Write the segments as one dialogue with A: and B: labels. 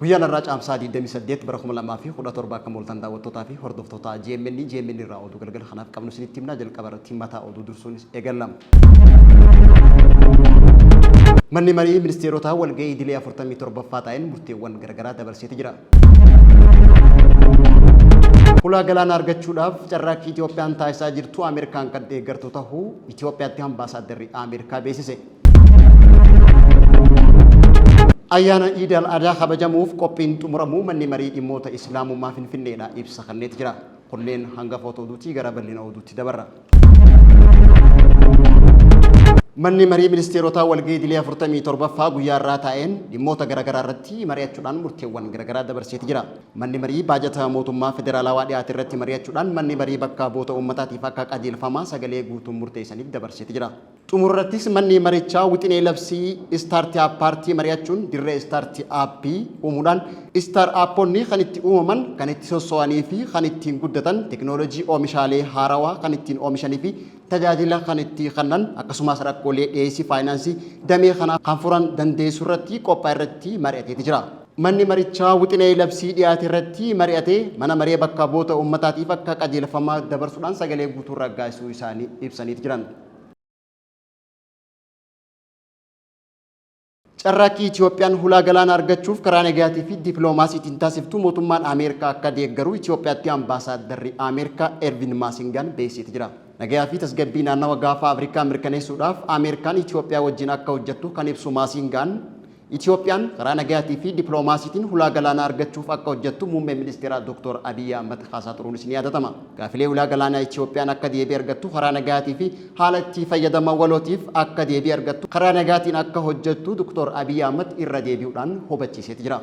A: Guyyaan har'aa Caamsaa 28 bara 2017 akkam ooltan daawwattootaa fi hordoftoota GMN GMN irraa oduu galgala kanaaf qabnu isinitti himna jalqaba irratti mataa oduu dursuun eegalla. Manni marii ministeerotaa walga'ii idilee 47ffaa taa'een murteewwan garaagaraa dabarseeti jira. Hulaa galaanaa argachuudhaaf carraaqqii Itiyoophiyaan taasisaa jirtu Ameerikaan kan deeggartu tahuu Itiyoophiyaatti Ambaasaaddarri Ameerikaa beeksise. Ayyaana Iid Al Adaa kabajamuuf qophiin xumuramuu Manni Marii Dhimmoota Islaamummaa Finfinneedha ibsa kenneeti jira. Kunneen hangafoota oduuti gara bal'ina oduutti dabarra. Manni Marii Ministeerotaa walgahii idilee 47ffaa guyyaa har'aa taa'een dhimmoota garaagaraa irratti mari'achuudhaan murteewwan garaagaraa dabarseeti jira. Manni Marii baajata mootummaa federaalawaa dhiyaate irratti mari'achuudhaan Manni Marii bakka bu'oota uummataatiif akka qajeelfama sagalee guutuun murteessaniif dabarseeti jira. Xumurarrattis manni marichaa wixinee labsii istaarti aappaartii mari'achuun dirree istaarti aappii uumuudhaan istaar aapponni kan itti uumaman, kan itti sosso'anii fi kan ittiin guddatan, teknoolojii oomishaalee haarawaa kan ittiin oomishanii fi tajaajila kan itti kannan akkasumas rakkoolee dhiyeessii faayinaansii damee kanaa kan furan dandeessurratti qophaa'erratti mari'ateeti jira. Manni marichaa wixinee labsii dhiyaate irratti mari'atee mana maree bakka bu'oota uummataatiif akka qajeelfama dabarsuudhaan sagalee guutuun raggaasisuu isaanii ibsaniiti jiran. Carraaqqii Itiyoophiyaan hulaa galaanaa argachuuf karaa nagayaatii fi dippiloomaasiitiin taasiftu mootummaan Ameerikaa akka deeggaru Itiyoophiyaatti Ambaasaaddarri Ameerikaa Ervin Maasingaan beeksiseeti jira. Nagayaa fi tasgabbii naannawa Gaafa Afrikaa mirkaneessuudhaaf Ameerikaan Itiyoophiyaa wajjin akka hojjettu kan ibsu Maasingaan, Itiyoophiyaan karaa nagayaatii fi dippiloomaasiitiin hulaa galaanaa argachuuf akka hojjettu Muummeen Ministeeraa Dooktor Abiyyi Ahmad kaasaa turuunis ni yaadatama. Gaafilee hulaa galaanaa Itiyoophiyaan akka deebii argattu karaa nagayaatii fi haala itti fayyadama walootiif akka deebii argattu karaa nagaatiin akka hojjettu Doktor Abiyyi Ahmad irra deebi'uudhaan hubachiiseeti jira.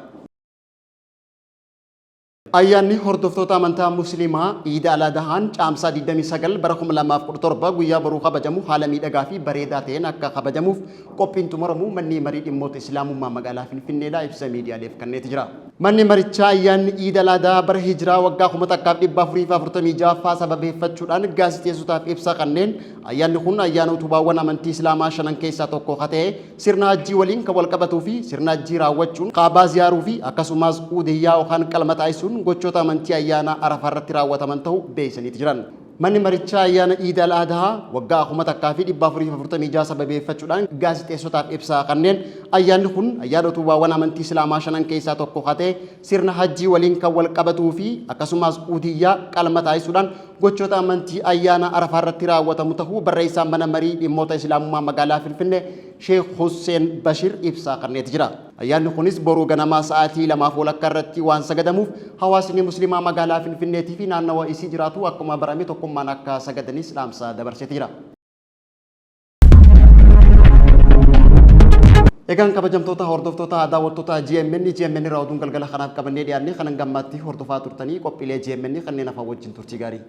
A: Ayyaanni hordoftoota amantaa Musliimaa Iid Al Adahaan Caamsaa 29 bara 2017 guyyaa boruu kabajamu haala miidhagaa fi bareedaa ta'een akka kabajamuuf qophiin xumuramuu Manni Marii Dhimmoota Islaamummaa Magaalaa Finfinneedhaa ibsa miidiyaaleef kenneeti jira. Manni marichaa ayyaanni Iid Al Adaa bara Hijiraa waggaa 1446ffaa sababeeffachuudhaan gaazexeessotaaf ibsa kanneen ayyaanni kun ayyaana utubaawwan amantii Islaamaa shanan keessaa tokko ka ta'e sirna hajjii waliin kan walqabatuu fi sirna hajjii raawwachuun Kaabaa ziyaaruu fi akkasumaas Udhiyyaa yookaan qalma taasisuun gochoota amantii ayyaana Arafaa irratti raawwataman ta'uu beeksisaniiti jiran. Manni marichaa ayyaana Iid Al Adhaa waggaa 1446 sababeeffachuudhaan gaazexeessotaaf ibsa kanneen ayyaanni kun ayyaana utubaawwan amantii Islaamaa shanan keessaa tokko ka ta'e sirna hajjii waliin kan walqabatuu fi akkasumaas Udhiyyaa qalma taasisuudhaan gochoota amantii ayyaana Arafaa irratti raawwatamu tahuu barreessaan mana marii dhimmoota Islaamummaa magaalaa Finfinnee Sheekh Husseen Bashir ibsa kenneeti jira. Ayyaanni kunis boru ganamaa sa'aatii lamaaf walakkaa irratti waan sagadamuuf hawaasni Muslimaa magaalaa Finfinneetii fi naannawa isii jiraatu akkuma barame tokkummaan akka sagadanis dhaamsa dabarseeti jira. Egaan kabajamtoota hordoftoota daawwattoota GMN GMN irraa oduun galgala kanaaf qabannee dhiyaanne kan hanga ammaatti hordofaa turtanii qophiilee GMN kanneen hafan wajjin turtii gaarii.